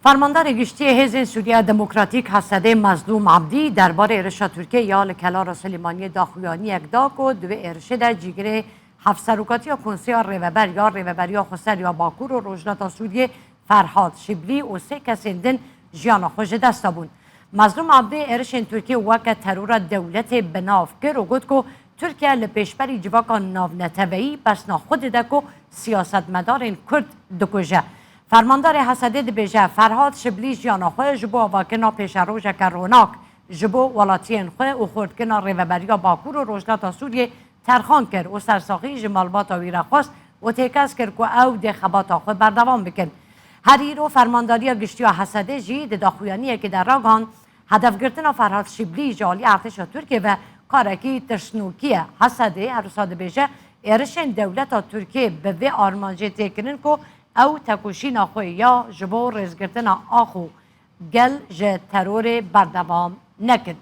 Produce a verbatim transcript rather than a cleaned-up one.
Fermandarê Giştî yê Hêzên Sûriya Demokratîk, H S D, Mezlûm Abdî derbarê êrişa Tirkiyê ya li Kelara Silêmaniyê daxuyaniyek da ku di wê êrişê de cîgirê Hevserokatiya Konseya Rêveber ya Rêveberiya Xweser ya Bakur û Rojhilata Sûriyê, Ferhad Şiblî, û sê kesên din jiyana xwe ji dest dabûn. Mezlûm Abdî êrişên Tirkiyê weke terora dewletê bi nav kir û got ku Tirkiye li pêşberî civaka navneteweyî pesna xwe dide ku siyasetmedarên Kurd dikuje. Fermandarê H S D dibêje, Ferhad Şiblî jiyana xwe ji bo avakirina pêşerojeke ronak ji bo welatiyên xwe û xurtkirina rêveberiya Bakur û Rojhilata Sûriyê terxan kir û sersaxî ji malbata wî re xwest û têkez kir ku ew dê xebata xwe berdewam bikin. Her îro Fermandariya Giştî ya H S D jî di daxuyaniyekê de ragihand, hedefgirtina Ferhad Şiblî ji alî artêşa Tirkiyê ve karekî tirsnokî ye. H S D her wisa dibêje, êrişên dewleta Tirkiyê bi vê armancê tê kirin ku ew tekoşîna xwe ya ji bo rêzgirtina ax û gel ji terorê berdewam nekin.